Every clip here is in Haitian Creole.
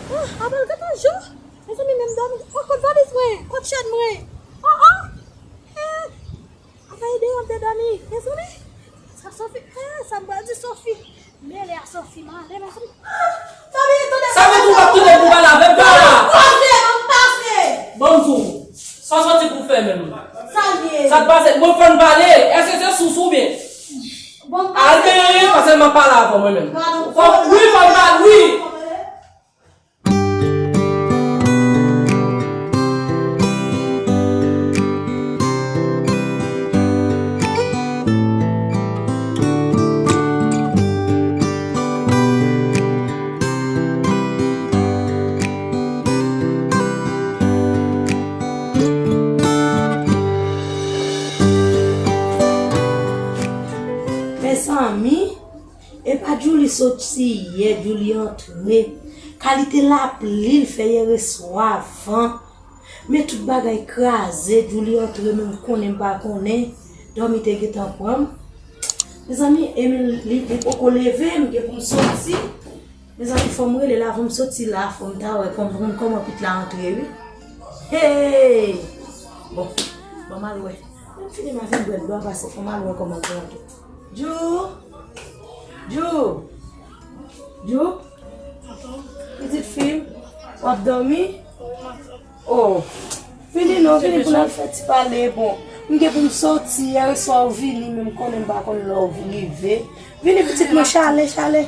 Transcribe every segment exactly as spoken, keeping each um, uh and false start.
Ah, Abel, gade yon jou. Mezanmi, menm dòmi. Oh, kot valiz mwen? Kot chèn mwen? Oh, oh. Eh, Abel, ede yon te dòmi. Mezanmi. Sa Sophie? Eh, sa m pral di Sophie? Mele a Sophie, male, mezanmi. Ah, Sophie, tande. Sa fè tou w ap tounen pou pale avè m la? Pase, ban m pase. Ban m di w. Sa w soti pou fè menm? Sa l ye? Sa k pase? Mwen fò n pale. Èske se sous ou byen? Bon, al genyen, paske m ap pale avè w mwen menm. Fò, wi, fò m pale, wi. Mezanmi, epa Djouly soti yè, Djouly antre. Kalite lapli l fè yèreswa avan. Men tout bagay kraze, Djouly antre, men m konnen m pa konnen. Dòmi te gentan pran m. Mezanmi, Emil, li, li poko leve, m gen pou m soti. Mezanmi, fò m rele l avan m soti la, fò m ta wè, fò m konn kòman pitit la antre, wi. Hey! Bon, ban m al wè. Lè m fini, m a vin bwè dlo a, paske fò m al wè kòman l pral tou. Djou! Djou! Djou! Pitit fi m, w ap dòmi? Oh! Vini non, vini pou n al fè ti pale. Bon, m gen pou m soti, yèreswa w vini, men m konnen m pa konn lè w rive. Vini, pitit mwen, chale, chale.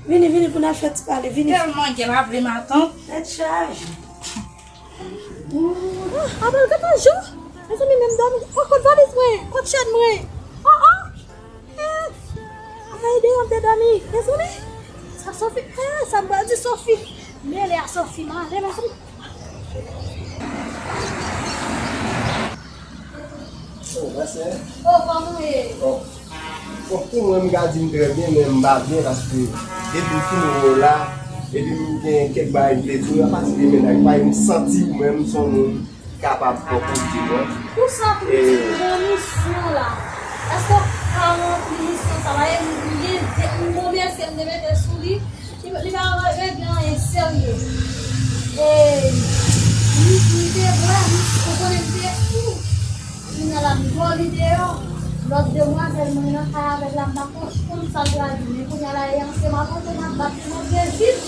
Vini, vini pou n al fè ti pale, vini. Tèlman gen lavi, matant. Tèt chaje. Ah, Abel, gade yon jou. Mezanmi, menm dòmi. Oh, kot valiz mwen? Kot chèn mwen? Oh, oh. Eh, Abel, ede yon te dòmi. Mezanmi. Sa Sophie? Eh, sa m pral di Sophie? Mele a Sophie, male, mezanmi. Oh, mwen se. Oh, kòman w ye? Bon. Bon, pou mwen, m ka di m trè byen, men m pa byen paske depi m fin wè w la, epi m gen kèk bagay m vle di w, apati de mennaj pa m, m santi m menm m se yon moun kapab fè w konn di mwen. Ou santi w ti bon misyon la. Èske w ka ranpli misyon sa? Paske m gen de, m gon mesye m te mete sou li. Li, li pa regle anyen serye. E, li, li te vre, li, ou konnen m te fou. Kounye a la, m vòl li deyò. Lòt demwazèl mwen nan kay avèk la, m pa konn, konn sa l pral di. Men kounye a la, e antre m ap antre, m ap bat li, m antre vit.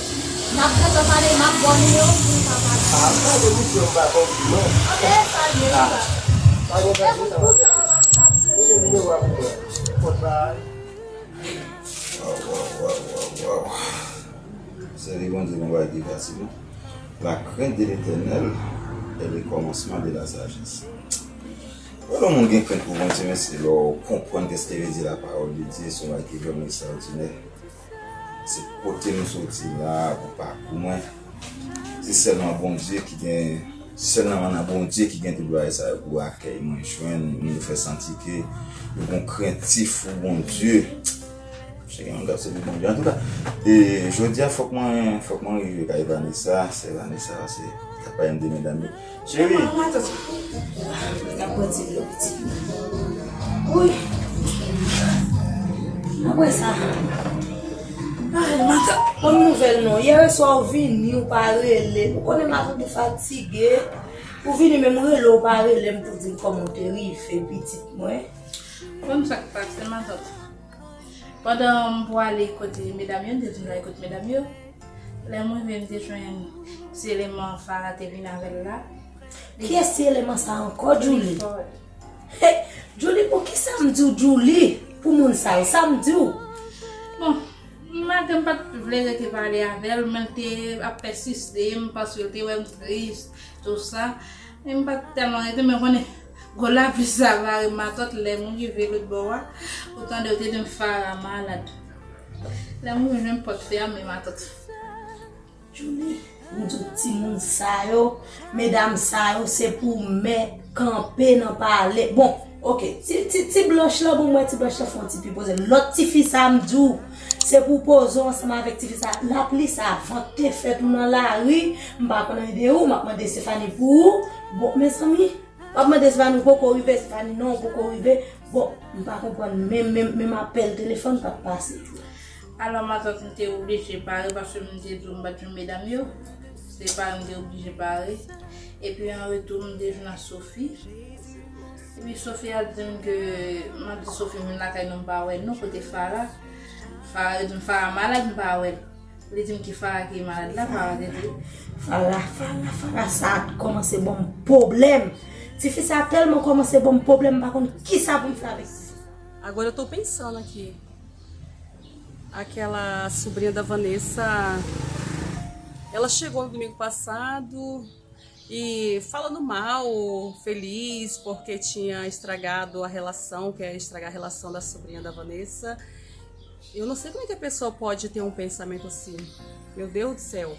M ap gentan pale, m ap ba w nimewo pou m ka pale. Ah, pa de misyon, m pa konn non. Ok, sa l ye, sa. Pa gen pwoblèm, sa va fèt. Mete nimewo a pou mwen. Kot la? Waw, waw, waw, waw, waw. Sèvi Bondye gon bagay ki fasil, non. La crainte de l'Éternel est le commencement de la sagesse. Lè yon moun gen krent pou Bondye, mesye, lè w konprann kèske vle di la parole de Dieu, se yon bagay ki vrèman ekstraòdinè. Se kote m soti la, pou pakou mwen. Se sèlman Bondye ki gen, sèlman nan Bondye ki gen tout bagay sa yo pou akèy mwen jwenn, moun yo fè santi ke yo gon krentif pou Bondye. Chak moun k ap sèvi Bondye. Antouka, e, jodi a, fòk mwen, fòk mwen rive kay Vanessa, sè Vanessa, se t ap pale m de medam yo. Cheri. Matant. Mwen ka pran ti dlo pitit mwen. Wi. Apre sa. Ay, matant. Bon nouvèl non. Yèreswa ou vini, ou pa rele. Ou konnen matant ou fatige. Ou vini, men m rele, ou pa rele m pou di m kòman w te rive, pitit mwen. Konn sa k pase, matant. Pandan m pwale kote medam yo, m te di m pral kote medam yo. Lè m rive, m te jwenn ti eleman Farah te vin avè l la. Kiyès ti eleman sa ankò, Djouly? Clifford. Hey, Djouly, poukisa m di w Djouly? Pou moun sa yo, sa m di w? Bon, maten m pa t vle rete pale avè l, men l te ap pèsiste, m paske l te wè m tris, tou sa. Men m pa t tèlman rete, men konnen gwo lapli sa vare matant, lè m rive lòt bò a, ou tande yo te di m Farah malad. Lè m rive, menm pòt fèmen, matant. Djouly, m di w timoun sa yo, medam sa yo, se pou mè kanpe nan pale. Bon, oke, ti, ti, ti blanch lan, bon, m wè ti blanch lan fè yon ti pi poze. Lòt tifi sa, m di w, se pou poze w ansanm avèk tifi sa. Lapli sa, vant te fèt ou nan lari, m pa konn anyen de ou, m ap mande Stéphanie pou ou. Bon, mezanmi, m ap mande Stéphanie, ou poko rive, Stéphanie, non, ou poko rive. Bon, m pa konprann, menm, menm, menm apèl telefòn pa t pase. Alò, matant, m te oblije pare paske m te di w m pa t jwenn medam yo. Se pare m te oblije pare. Epi an retou, m te jwenn ak Sophie. Epi Sophie al di m ke, m ap di Sophie, m vin lakay nou, m pa wè l non, kote Farah. Farah, yo di m Farah malad, m pa wè l. Li di m ki Farah ki malad la, Farah te di. Farah, Farah, Farah, sa kòmanse ban m pwoblèm. Tifi sa tèlman kòmanse ban m pwoblèm, m pa konn kisa pou m fè avèk li. Agora eu tô pensando aqui. Aquela sobrinha da Vanessa, ela chegou no domingo passado e falando mal, feliz porque tinha estragado a relação, quer estragar a relação da sobrinha da Vanessa. Eu não sei como é que a pessoa pode ter um pensamento assim. Meu Deus do céu.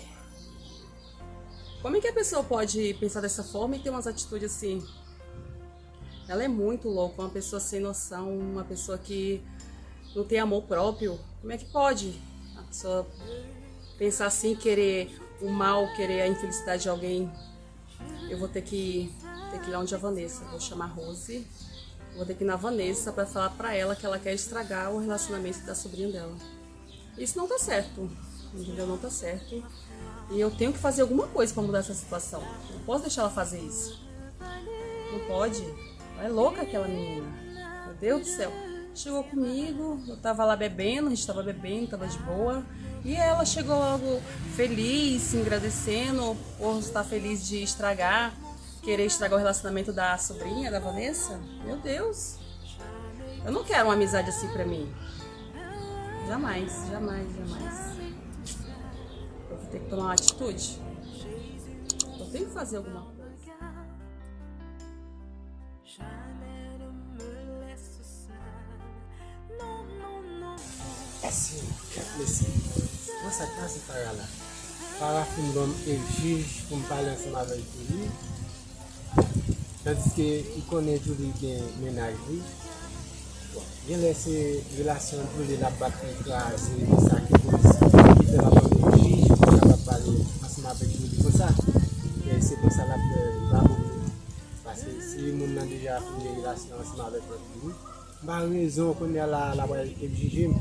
Como é que a pessoa pode pensar dessa forma e ter umas atitudes assim? Ela é muito louca, uma pessoa sem noção, uma pessoa que não tem amor próprio. Como é que pode a pessoa pensar assim, querer o mal, querer a infelicidade de alguém? Eu vou ter que ter que ir lá onde a Vanessa. Vou chamar a Rose. Vou ter que ir na Vanessa para falar para ela que ela quer estragar o relacionamento da sobrinha dela. Isso não tá certo. Entendeu? Não tá certo. E eu tenho que fazer alguma coisa para mudar essa situação. Não posso deixar ela fazer isso. Não pode. Ela é louca aquela menina. Meu Deus do céu. Chegou comigo, eu tava lá bebendo, a gente tava bebendo, tava de boa. E ela chegou logo feliz, agradecendo por estar feliz de estragar, querer estragar o relacionamento da sobrinha da Vanessa. Meu Deus. Eu não quero uma amizade assim pra mim. Jamais, jamais, jamais. Eu vou ter que tomar uma atitude. Eu tenho que fazer alguma coisa. Mesye, kèt mesye. Mwen sa k pase Farah la? Farah fin ban m e jij pou m pale ansanm avèk Julie. Tandiske li konnen Julie gen mennaj li. Bon, genlè se relasyon Julie l ap bat li kraze, e sa ki polis ki fè l ap mande jij pou l kapab pale ansanm avèk Julie konsa. E se konsa l ap fè l pa oule. Paske si moun nan deja fin gen relasyon ansanm avèk lòt moun, m pa rezon kounye a la l ap al egzije m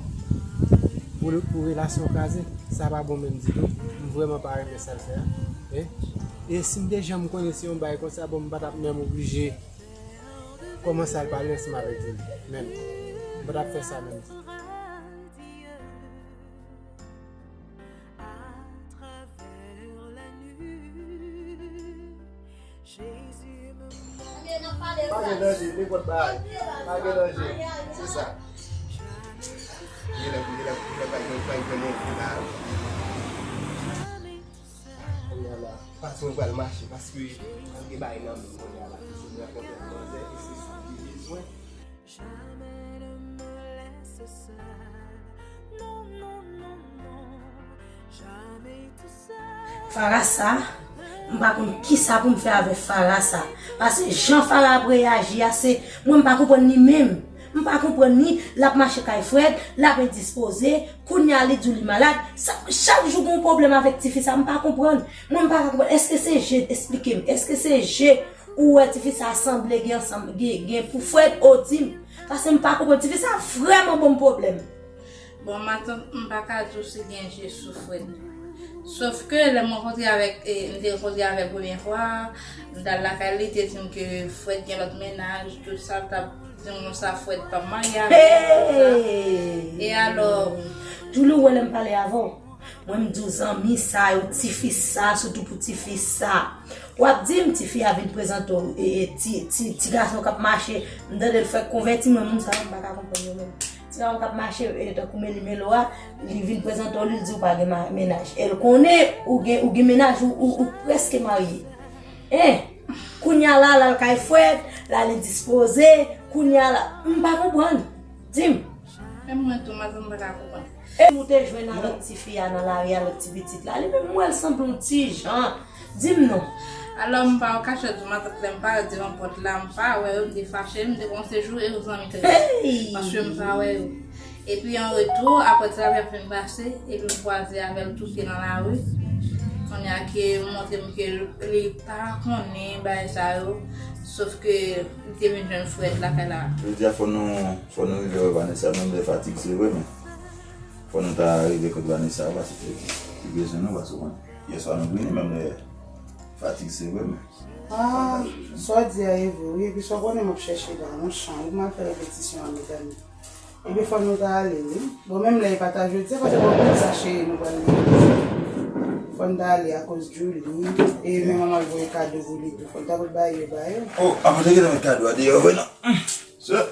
pou, pou relasyon kraze. Sa pa bon menm ditou. M vrèman pa renmen sa l fè a. E, e si m te janm konnen se yon bagay konsa, bon, m pa t ap menm oblije kòmanse al pale ansanm avèk Julie menm. M pa t ap fè sa menm ditou. Pa gen danje, nenpòt bagay. Pa gen danje. Se sa. Genlè, genlè, genlè pa gen, pa gen yon kou la. Kounye a la, pa sou mwen pral mache, paske mwen gen bagay nan men mwen kounye a la. Toujou mwen kontan manzè, e se sa ki bezwen. Farah sa, m pa konn kisa pou m fè avèk Farah sa. Paske jan Farah ap reyaji a, se, mwen m pa konprann li menm. M pa konprann li, l ap mache kay Fred, l ap endispoze, kounye a li di w li malad. Sa, chak jou gen yon pwoblèm avèk tifi sa, m pa konprann. Mwen m pa ka konprann. Èske se je, esplike m, èske se je ou wè tifi sa sanble gen ansanm, gen, gen pou Fred, o di m. Paske m pa konprann. Tifi sa vrèman ban m pwoblèm. Bon, matant, m pa ka di w si gen je sou Fred. Sof ke lè m rankontre avèk, e, m te rankontre avè l premye fwa, m t al lakay li, li te di m ke Fred gen lòt mennaj, tout sa, l t ap di m konsa Fred p ap marye avè l, tout sa. E alò, Julie, ou wè lè m pale avè w, mwen m di w zanmi sa yo, tifi sa, sitou pou tifi sa. W ap di m, tifi a vin prezante w, e, e, ti, ti, ti gason k ap mache, m tande l fèk konvèti, men moun sa yo m pa ka konprann yo menm. Ti gason k ap mache, e, tankou Meli Melo a, li vin prezante w li, li di w pa gen ma-, mennaj. E l konnen ou gen, ou gen mennaj, ou, ou, ou prèske marye. En! Kounye a la, l al kay Fred, l al endispoze, kounye a la, m pa konprann. Di m. Menm mwen tou, matant, m pa ka konprann. E nou te jwenn a lòt tifi a nan lari a, lòt ti pitit la. Li menm, m wè l sanble yon ti jan. Di m non. Alò, m pa wè kachèt, matant, lè m parèt devan pòt la, m pa wè yo, m te fache, m te kòmanse joure yo zanmi trè. Paske m pa wè yo. Epi an retou, apre travay ap fin pase, epi m kwaze avè l tou ke nan lari. Kounye a ke l montre m ke li pa konnen bagay sa yo, sof ke li te vin jwenn Fred lakay la. Jodi a fò nou, fò nou rive wè Vanessa, menm lè fatig se vre, men fò nou ta rive kot Vanessa, paske li bezwen nou, paske w konnen. Yèswa nou vini, menm lè fatig se vre, men. Ah, sa w di a e vre, wi. Epi sa w konnen m ap chèche la, yon chan, ou m al fè repetisyon an, mezanmi. Epi fò nou ta ale, wi. Bon, menm lè e pa ta jodi a, paske bon, tout sa cheri nou pral li. Fò n ta ale akoz Julie, e menm manman l voye kado pou li tou. Fò n ta pral bay yo, bay yo. Oh, avan te gentan met kado a deyò, vre non. Sè.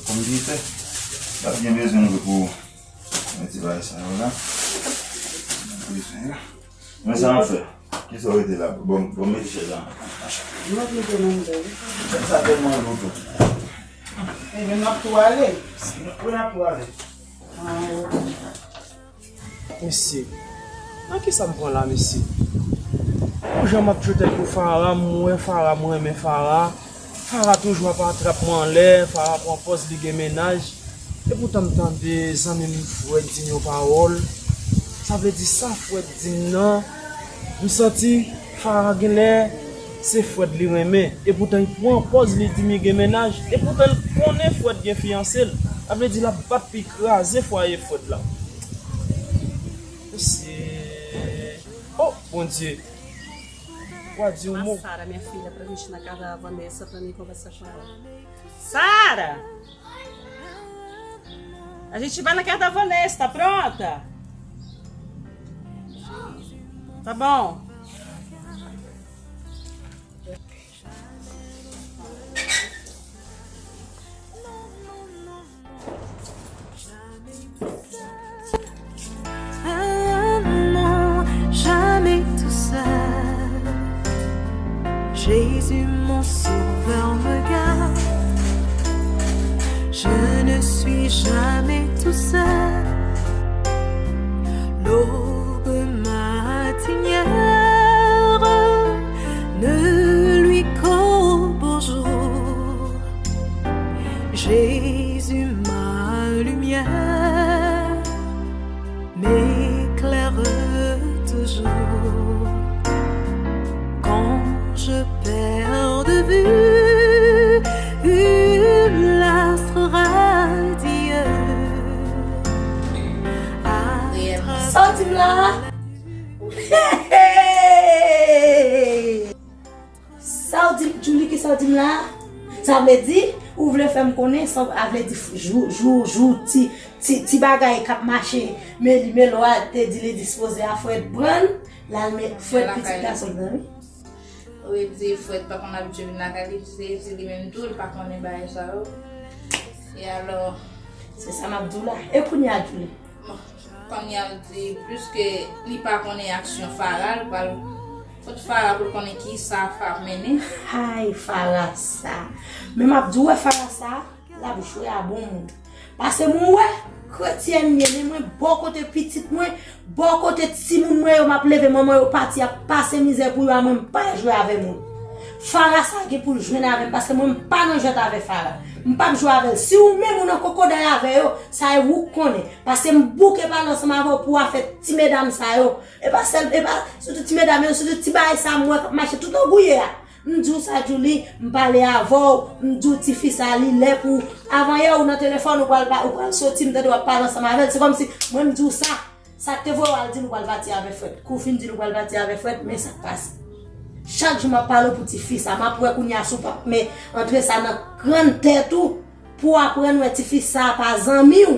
Kòm di fè. N ap byen bezwen nou pou mete bagay sa yo la. N ap bezwen yo. Men sa n ap fè. Kisa w rete la? Bon, bon, mete chèz la. M ap mete nan men. Chèz sa tèlman lou tou. Ebyen, n ap tou ale. Wi, n ap tou ale. Ah, ok. Mesye, nan kisa m pran la, mesye? Yon jan m ap jwe tèt pou Farah, m wè Farah, m renmen Farah. Farah toujou ap atrap mwen anlè, Farah pran pòz li gen mennaj. Epoutan m tande zanmi m Fred di m yon pawòl. Sa vle di sa Fred di m nan, m santi Farah genlè se Fred li renmen. Epoutan li pran pòz li di m li gen mennaj. Epoutan l konnen Fred gen fiyanse l. Sa vle di l ap bat pou l kraze fwaye Fred la. Mesye. Oh, Bondye. W a di yon mo. Sara, minha filha, pra gente ir na casa da Vanessa, pra mim conversar com ela. Sara! A gente vai na casa da Vanessa, tá pronta? Tá bom. Ah non, jamais tout seul. Jésus, mon sauveur, me garde. Je ne suis jamais tout seul. L'aube matinière ne luit qu'au beau jour. Jésus, ma lumière, m'éclaire toujours. Quand je perds de vue l'astre radieux, à travers Sa w di m la? Hey! Sa w di m, Julie, ki sa w di m la? Sa vle di, ou vle fè m konnen, sa a vle di, jou, jou, jou, ti, ti, ti bagay k ap mache, men li, men lò a te di li dispoze a Fred pran l, l al met Fred pitit gason l nan, wi. Wi, di Fred pa konn abitye vin lakay li, se di li menm tou, li pa konnen bagay sa yo. E alò? Se sa m ap di w la. E kounye a, Julie? Bon, kòm y ap di, pliske li pa konnen aksyon Farah, li pral kot Farah pou l konnen ki sa Farah ap mennen. Hay, Farah sa. Men m ap di w, wè Farah sa, l ap jwe a bon moun. Paske mwen wè, kretyèn m ye, men mwen bò kote pitit mwen, bò kote timoun mwen yo, m ap leve manman yo pati, y ap pase mizè pou yo a, mwen m pa jwe avè moun. Farah sa gen pou l jwenn avè m, paske mwen m pa nan jwèt avè Farah. M p ap jwe avè l. Si ou menm ou nan kokoday avè yo, sa e ou k konnen. Paske m bouke pale ansanm avè w pou afè ti medam sa yo. E pa sèl, e pa sitou ti medam yo, sitou ti bagay sa m wè k ap mache tout angouye a. M di w sa, Julie, m pale avè w, m di w tifi sa li lè pou, avan yè ou nan telefòn, ou pral pa, ou pral soti, m tande w ap pale ansanm avè l. Se kòmsi mwen m di w sa. Sa k te voye w al di l ou pral pati avè Fred. Kou w fin di l ou pral pati avè Fred, men sa k pase. Chak jou m ap pale w pou tifi sa, m ap wè kounye a si w p ap men antre sa nan grenn tèt ou pou w aprann wè tifi sa pa zanmi w.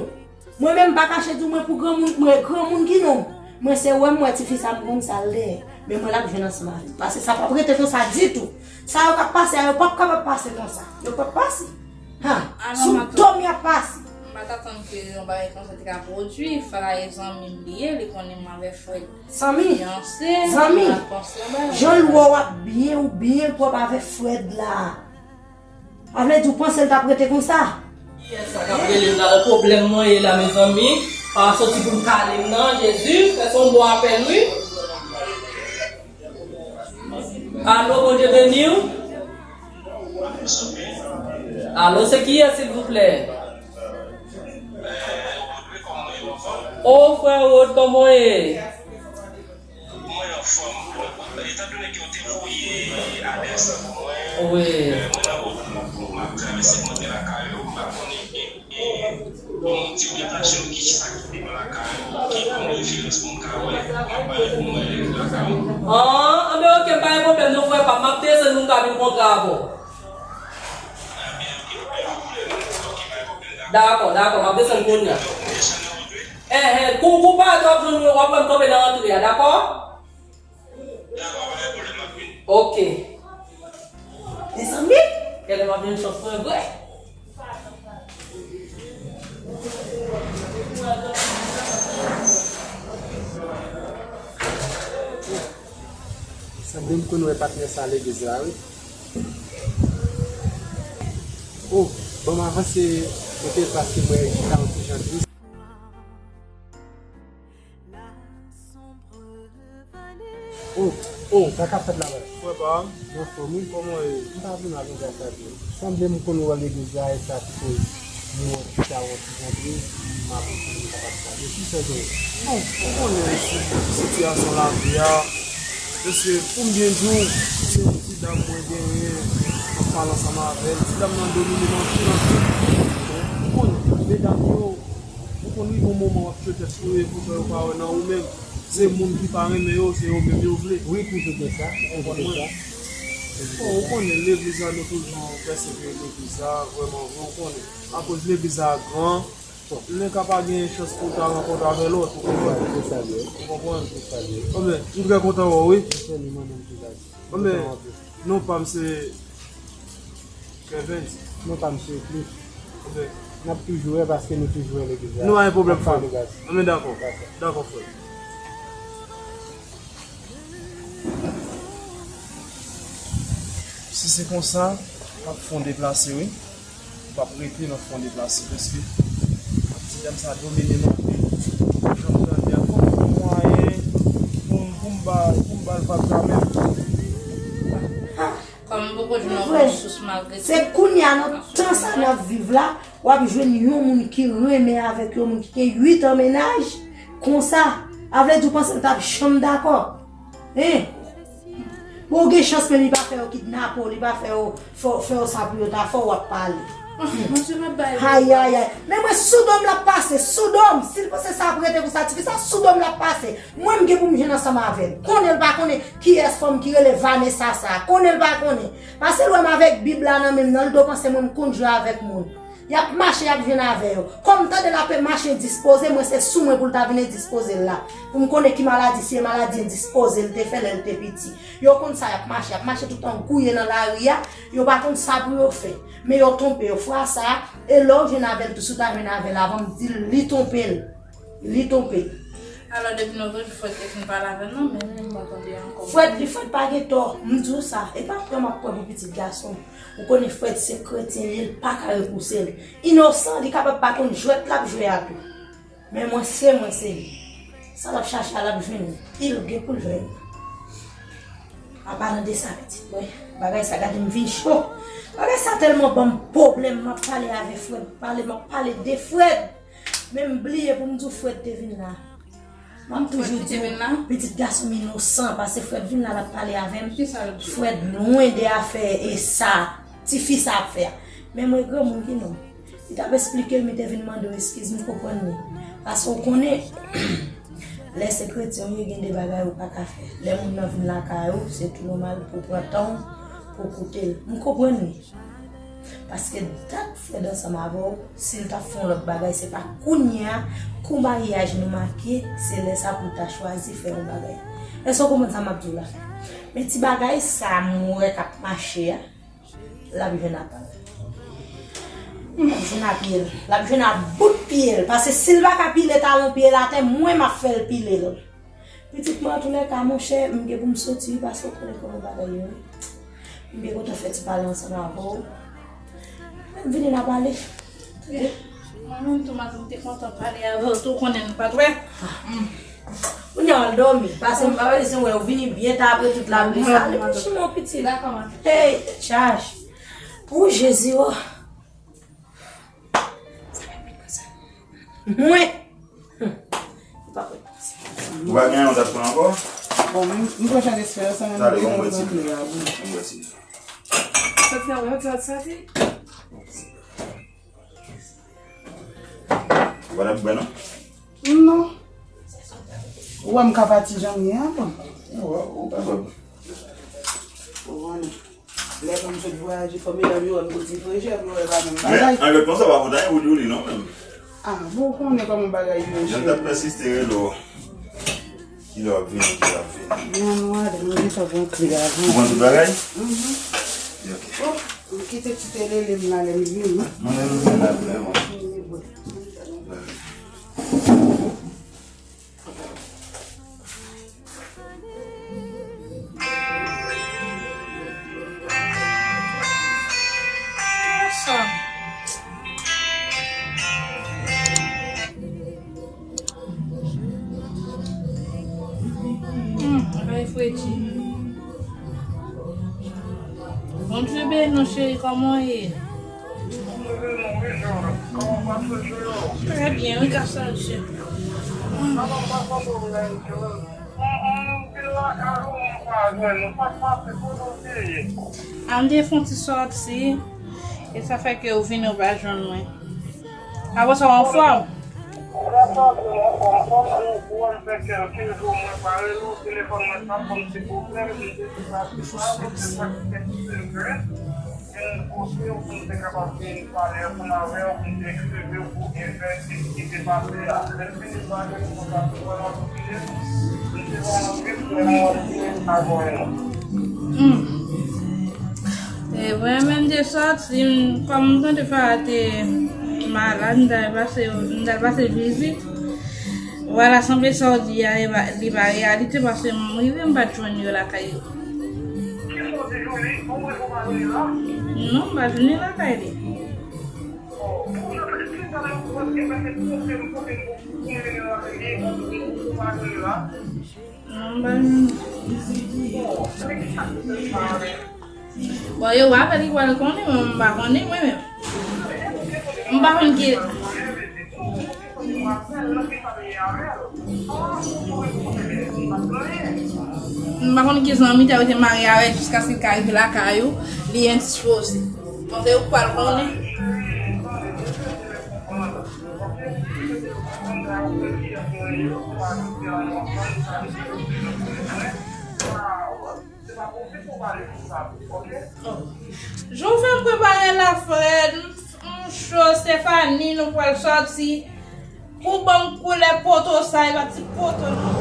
Mwen menm m pa kache di w mwen pou granmoun, mwen granmoun ki non m. Mwen se wè m wè tifi sa m konn sa l dèyè. Men mwen l ap jwenn ansanm avè m. Paske sa p ap rete konsa ditou. Sa yo k ap pase a yo p ap kapab pase konsa. Yo p ap pase. Ha, sou do m y ap pase. M pa t atann ke yon bagay konsa te ka pwodui. Farah e zanmi m li ye, li konnen m avè Fred. Zanmi, zanmi, jan l wè w ap byen, ou byen pwòp avè Fred la. A vle di w panse l t ap rete konsa? Kiyès sa k ap rele m la? Nan pwoblèm mwen ye la, mezanmi. Pa soti pou l kale m nan, Jezi, fè se yon bon apèl, wi. Alo, Bondye beni w. Alo, se kiyès, silvouplè? O, frè Rod, kòman w ye? Mwen anfòm. Etandone ke w te voye adrès la pou mwen, wi, euh, mwen nan wout m ap, m ap travèse, m antre lakay ou, m pa konnen, e, e, bon, m di w deplase w, ki sa ki te nan lakay ou, ki konnen Ah, anben, oke, m pa gen pwoblèm non, frè pa m. M ap desann pou m ka vin kontre avè w. Dakò, dakò, m ap desann kounye a. Enhen, kou, kou parèt w ap jwenn mwen, w ap wè m kanpe nan rantre a, dakò? Oke. Mezanmi, genlè m ap jwenn chans mwen vre. Sanble m konn wè patnè sa legliz la, wi. Oh, ban m avanse kote l paske m wè li ta yon ti jan tris. Oh, oh, sa k ap fèt la menm? Frè pa m. Anfòm, wi. Kòman w ye? M pa vin mal, m ka salye. Sanble m konn wè legliz la, e sa ki koz mwen wè chita wè ti jantre, m avanse pou m kapab salye. Ki sa w ye? Bon, ou konnen si-, sitiyasyon lavi a. Paske pou m byen di w, se yon ti dam mwen genyen, m ap pale ansanm avè l. Ti dam nan domine m anpil, anpil. Ou konnen, medam yo, ou konn rive yon moman w ap tchwe tèt sou yo, e poutan yo pa wè nan ou menm. Se moun ki pa renmen yo, se yo menm yo vle. Wi, toujou gen sa, toujou gen sa. Bon, ou konnen, legliz la, nou toujou pèsevere legliz la, vrèman vre, ou konnen. Akoz legliz la gran, bon, men ka pa gen chans pou w ta rankontre avè lòt, ou konprann? Ou konprann? Anben, m trè kontan wè w, wi. Anben, non pa m se Kevens. Non pa m se Cliff. Anben. N ap toujou wè paske nou toujou wè legliz la. Nou pa gen pwoblèm, frè m. Anben, dakò. Dakò, frè m. Si se konsa, m ap fè yon deplase, wi. M p ap rete nan fon deplase, paske ti dam sa domine m anpil. Jan m tande a, fòk m jwenn mwayen pou m, pou m ba, pou m ba l vag la menm. Kòm m poko jwenn yon resous malgre tou. Se kounye a, nan tan sa n ap viv la, w ap jwenn yon moun ki renmen avèk yon moun ki gen uit an mennaj, konsa, a vle di w panse l t ap janm dakò? Hein? Bon, ou gen chans, men li pa fè yo kidnape w, li pa fè yo, fè, fè yo sa pou yo ta fè w, w ap pale. Ayayay. Men mwen sou do m l ap pase, sou do m. Si l panse sa ap rete konsa, tifi sa, sou do m l ap pase. Mwen, m gen pou m jwenn ansanm avè l. Konnen l pa konnen kiyès fanm ki rele Vanessa sa. Konnen l pa konnen. Paske l wè m avèk Bib la nan men m nan, l do panse mwen m konn jwe avèk moun. Y ap mache, y ap jwenn avè yo. Kòm m tande l ap mache endispoze, mwen se sou mwen pou l ta vin endispoze l la. Pou m konnen ki maladi, si e maladi endispoze l te fè lè l te piti. Yo konn sa, y ap mache, y ap mache toutan gouye nan lari a, yo pa konn sa pou yo fè. Men yo twonpe yo. Fwa sa a, e lè w jwenn avè l tou, si w ta jwenn avè l avan m di l, li twonpe l. Li twonpe l. Alò, depi nou toujou Fred te fin pale avè l, non, men m pa tande ankò. Fred, li Fred pa gen tò. M di w sa. E pa kwè m ap kwè pou pitit gason. Ou konnen Fred se kretyen li ye, l pa ka repouse l. Inosan, li kapab pa konn jwèt l ap jwe a tou. Men mwen se mwen se li. Sa l ap chache a, l ap jwenn li. Li gen pou l jwenn li. An palan de sa, pitit mwen, bagay sa, gade m vin cho. Bagay sa tèlman ban m pwoblèm, m ap pale avè Fred, pale, m ap pale de Fred. Men m bliye pou m di w Fred te vin la. M ap toujou di w, pitit gason m inosan, paske Fred vin la, l ap pale avè m. Fred lwen de afè e sa, tifi sa ap fè a. Men mwen granmoun ki non. Li t ap esplike m, li te vin mande w eskiz, m konprann li. Paske w konnen, lè se kretyen w ye, gen de bagay ou pa ka fè. Lè moun nan vin lakay ou, se tou nòmal pou w pran tan w, pou w koute l. M konprann li. Paske dat Fred ansanm avè w, si l t ap fè yon lòt bagay, se pa kounye a, kou maryaj nou make, se lè sa pou l ta chwazi fè yon bagay. Èske w konprann sa m ap di w la? Men ti bagay sa m wè k ap mache a, l ap jwenn apa l. L ap jwenn a pye l. L ap jwenn a bout pye l. Paske si l pa ka pile talon pye l atè, mwen m ap fè l pile l. Pitit mwen, antoulèka, monchè, m gen pou m soti wi, paske w konnen kòman bagay yo ye. M byen kontan fè ti pale ansanm avè w. Vini n a pale. Mwen menm tou, madanm, m te kontan pale avè w tou, konnen nou pa t wè. Kounye a w al dòmi, paske m pa wè si w wè w vini byen ta apre tout lapli sa. Li pou chimo piti. Dakò, madanm. Hey, chaj. Ou Jezi, o. Mwen. Ou pa kwè. Ou pa gen yon dat pran ankò? Bon, m, m pran chan espè sa, men m gen yon zantre a, bon. Soti nan yon ti soti. Ou pa t ap bwè, non? Non. Ou wè m ka pati jan m ye a, bon. Ou wè, ou kapab. Ou konnen. Lè pou m sot vwayaje, fò medam yo wè m gon ti frechè, pou yo wè pa menm bagay. Men, anvètman sa pa fòt a Woody non, menm. Ah, bon, ou konnen kòman bagay yo ye. Jan l t ap pèsiste, rele w. Kilè w ap vini, kilè w ap vini. Nan nou ale, mwen gentan pran kle avan. Ou pran tout bagay? Mhm. Ok. Oh, m kite ti telele m la lè m vini. Mwen menm, m vin la, frè, mwen. Hmm, bagay fredi. Bondye beni w, cheri, kòman w ye? Trè byen, wi, grasa a Dye. A, m te fè yon ti sòti, e sa fè ke ou vini, ou pa jwenn mwen. Apre sa, w anfòm? Ou ka santi m anfòm, kòm ou wè m fè kèlke jou mwen pa rele w, telefòn mwen t ap ban m ti pwoblèm, m te di sa se pa ou, se sa ki fè m vin kote w pou m te kapab vin pale ansanm avè w, pou m te eskize w pou efè ki te pase a. Lè m fini pale, m kontan pou wè w ap vini, m te ba w anpil, men m wè m vini avè w. Hmm. E vre, men m te sòti, m, kòm m tande Farah te malad, m t al pase, m t al pase vizit. Vwala, sanble sa w di a, e pa, li pa reyalite, paske m rive, m pa t jwenn yo lakay yo. Kisa w di, Julie? Ou mwen ou pa jwenn li la? Non, m pa jwenn li lakay li. Oh, pou jan fè ki sa nan yon pòs, e pa se pòs ke m pote m pou m mennen lakay li, ou pa jwenn li la? Non, m pa jwenn li. Bon, yo pa fè li kwè l konnen, men m pa konnen mwen menm. M pa konn ki, m pa konn ki zanmi ta yo te mare avè l jiskaske l ka rive lakay ou, li endispoze. Bon, se ou k pral konnen. Jan w fè m prepare la, Fred, m, m cho, Stephanie, nou pral sòti. Pou ban m koulè poto sa, e pa ti poto non.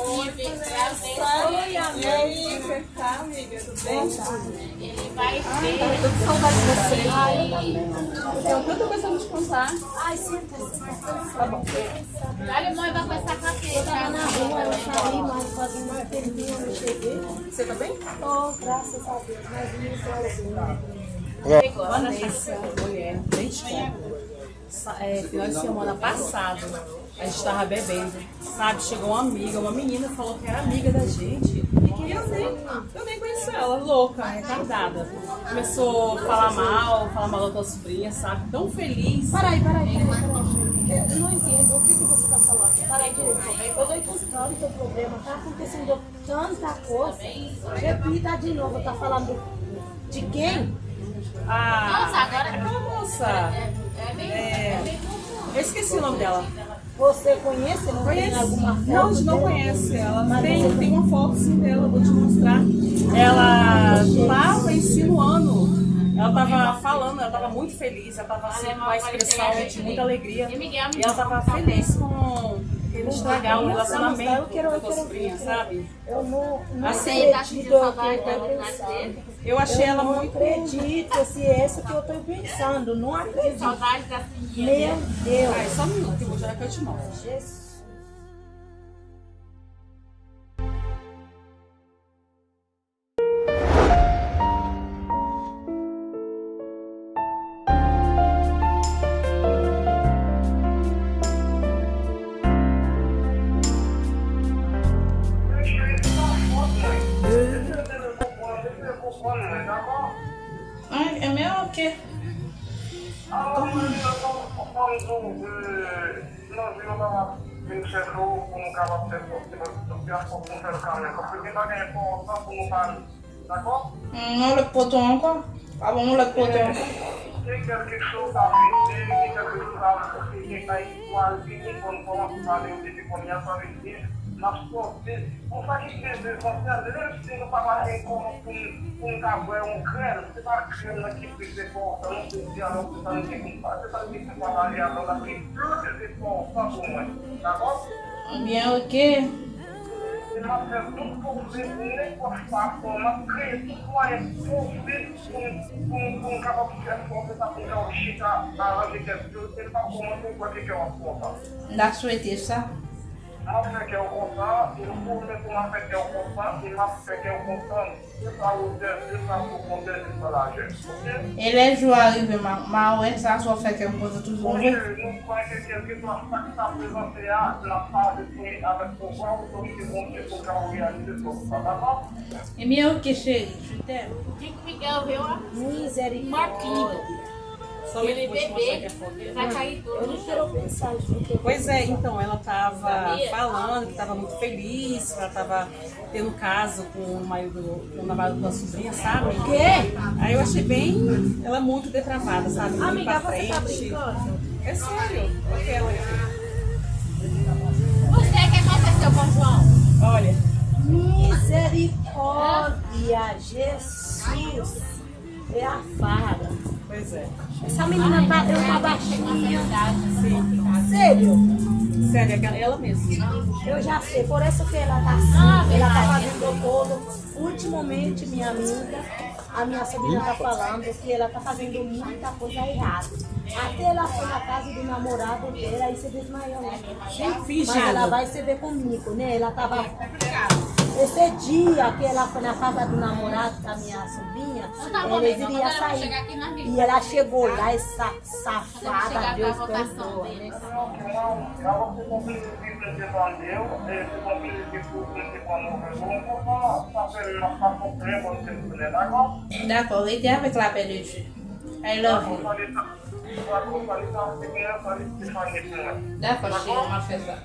Oi, amiga, você tá, amiga? Tudo bem? Ele vai ver. Ai, tava com saudade de você. Ai, eu tenho tanta coisa pra te contar. Ai, sim, tá bom. Olha, mãe, vai com essa capeta. Eu tava na rua, eu saí, mas fazendo um tempinho eu não cheguei. Você tá bem? Tô, graças a Deus, mas não sou assim, né? Vanessa, mulher, três pontos. Sa-, é, final de semana passado, a gente tava bebendo, sabe? Chegou uma amiga, uma menina falou que era amiga da gente e que eu nem, eu nem conhecia ela, louca, retardada. Começou a falar mal, falar mal da tua sobrinha, sabe? Tão feliz. Para aí, para aí, para aí, para aí. Eu não entendo o que que você tá falando. Para aí direito. Eu tô escutando o teu problema, tá acontecendo tanta coisa. Repita de novo, tá falando de quem? Ah, aquela moça. É, eu esqueci o nome dela. Você conhece? Não tem alguma foto dela? Não, a gente não conhece. Ela tem, tem uma foto sim dela, vou te mostrar. Ela tava insinuando, ela tava falando, ela tava muito feliz, ela tava assim, com uma expressão de muita alegria. E ela tava feliz com ele estragar o relacionamento com a tua sobrinha, sabe? Eu não, não acredito no que eu tô pensando. Eu achei ela muito. Eu não acredito se é isso que eu tô pensando. Não acredito. Meu Deus. Ai, só um minuto, que eu vou já que eu te mostro. Jesus. Ay, enben, ok. Kòman? Nan vi yo pa vin chèche w pou nou kapab fè sòti, men fòk nou fè l kanmenm. Paske gen bagay enpòtan pou nou pale. Dakò? Hmm, yon lòt poto ankò? Pa bon, yon lòt poto ankò? Se kèlke chòk sa vin di, se kèlke chòk sa vin di, se kèlke chòk sa vin di, konn kòmanse pale yo depi kounye a, sa vin di, m ap sòti. Bon, sa ki pi esansyèl, menm si nou pa pase kòman pou n, pou n ka bwè yon grèl, se pa grèl nan ki pi enpòtan, non, se dyalòg, se sa n gen pou n pale, se sa n gen pou n pale a, la ki pi enpòtan pou mwen. Dakò? Ebyen, oke. E m ap fè tout posib, nenpòt fason, m ap kreye tout mwayen posib pou m, pou m, pou m kapab fè fòs e sa pou m kapab chita, aranje tèt yo, e m p ap kòmanse kwè ke kè w ap kontan. M ta swete sa. M ap fè kè w kontan, e m pwomèt ou m ap fè kè w kontan, e m ap fè kè w kontan. De sa wotè, de sa pwofondè, de sa lajè. Oke? E lè jou a rive, m a, m a wè sa, sa w fè kè m kontan toujou vre. Monchè, nou kwè ke kèlkeswa sa k ta prezante a, n ap pase sou li avèk pouvwa, otorite Bondye pou l ka reyalize sa, dakò? Ebyen, oke, cheri, je t'aime. Mizèrikòd. Pois é, então, ela estava falando que estava muito feliz, que ela estava tendo caso com o marido, com o namorado da sobrinha, sabe? O quê? Aí eu achei bem, ela é muito depravada, sabe? Muito pra frente. Amiga, você tá brincando? É sério, aquela. Você quer fazer seu São João? Olha. Misericórdia, Jesus. É a farda. Pois é. Essa menina tá, é uma baixinha. Sim. Sério? Sério, é ela mesma. Eu já sei, por isso que ela tá assim, ela tá fazendo todo. Ultimamente, minha amiga, a minha sobrinha tá falando que ela tá fazendo muita coisa errada. Até ela foi na casa do namorado dela e se desmaiou. Mas ela vai se ver comigo, né? Ela tava. Esse dia que ela foi na casa do namorado da minha sobrinha, eles iriam sair. E ela chegou lá, essa safada, Deus perdoa, né? Dakò, rete avèk lapè de Dye. I love you. Dakò, cheri, m ap fè sa.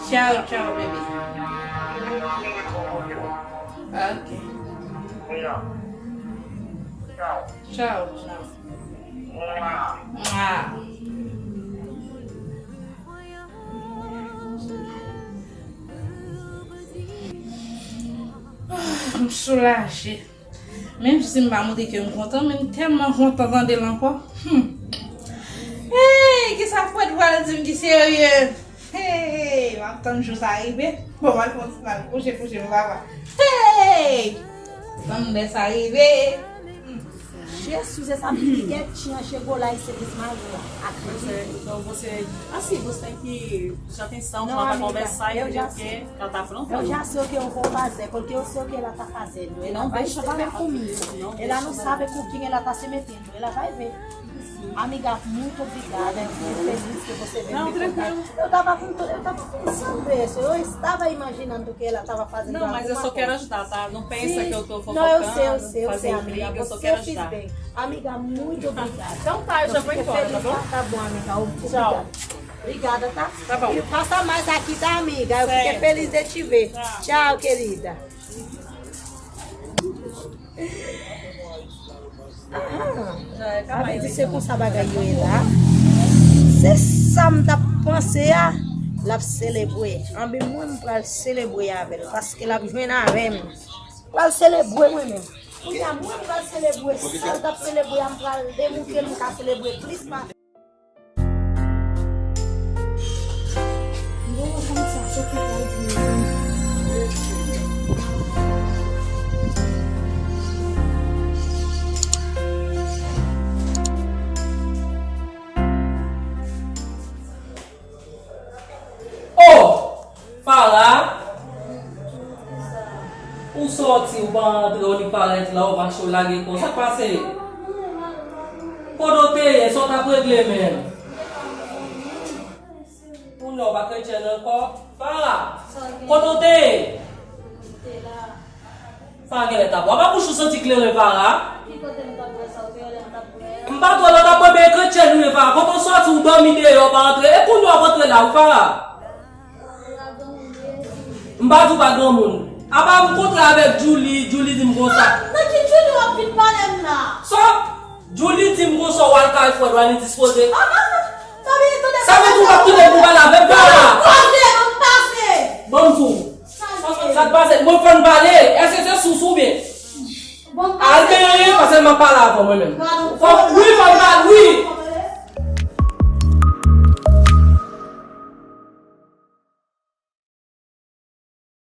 Tchao, tchao, bebe. Ok. Tchao, tchao. Mwa. M soulaje. Menm si m pa montre ke m kontan, men m tèlman kontan tande l ankò. Hmm. Hey, kisa Fred pral di m ki serye? Hey, m ap tann jou sa rive. Bon, m al fè yon ti mal kouche, kouche m papa. Hey! Tann lè sa rive. Hmm. Jesus, essa menina quietinha chegou lá e se desmaiou. Pois é, então você, assim, você tem que prestar atenção, não, amiga, conversar e ver o que ela tá aprontando. Eu já sei o que eu vou fazer, porque eu sei o que ela tá fazendo. Ela não vai se ver comigo. Ela não sabe com quem ela tá se metendo. Ela vai ver. Amiga, muito obrigada. Eu fiquei feliz que você veio me contar. Eu tava com to-, eu tava pensando isso. Eu estava imaginando que ela tava fazendo alguma coisa. Não, mas eu só quero ajudar, tá? Não pensa que eu tô fofocando, fazendo intriga, eu só quero ajudar. Sim. Não, eu sei, eu sei, eu sei, amiga. Você fez bem. Amiga, muito obrigada. Então tá, eu já vou embora, tá bom? Eu fiquei feliz. Tá bom, amiga. Obrigada. Tchau. Obrigada, tá? Tá bom. E passa mais aqui, tá, amiga? Eu fiquei feliz de te ver. Certo. Tchau. Tchau, querida. Ah, sa vle di se konsa bagay yo ye la. Se sa m t ap panse a, l ap selebre. Anben mwen, m pral selebre avè l, paske l ap jwenn avè m. M pral selebre mwen menm. Kounye a, mwen, m pral selebre. Sa l t ap selebre a, m pral demoutre l, m ka selebre plis pase. Oh! Farah! Ou sòti, ou pa rantre, ou nik parèt la, ou mache, ou lage kò. Sa k pase? Kote w te ye? Sa w t ap regle menm? Kounye a w pa kretyen ankò? Farah! Kote w te ye? Farah genlè t ap bwè. Apa bouch ou santi kleren, Farah? Ki kote m t ap bwè sa, ou te wè lè m t ap bwè a? M pa t wè lè w t ap bwè, men kretyen ou ye, Farah. Kote w sòti, ou dòmi deyò, w pa rantre. E kounye a w ap rantre la, wi, Farah. M pa di w pa granmoun. Apa m kontre avèk Julie, Julie di m konsa. Nan ki Julie w ap vin pale m la? Sa w ap Julie di m konsa w al kay frè w, li dispoze. Ah, ah, ah. Sa vle di w Sa vle di w p ap kite pou pale avè m la. Koze, ban m pase. Ban m di w. Sa k pase? Mwen fò n pale. Èske se sous ou byen? Ban m Al pase. Benyen, paske m ap pale avè w mwen menm. Gad ou. Fò, wi, fò n pale, wi.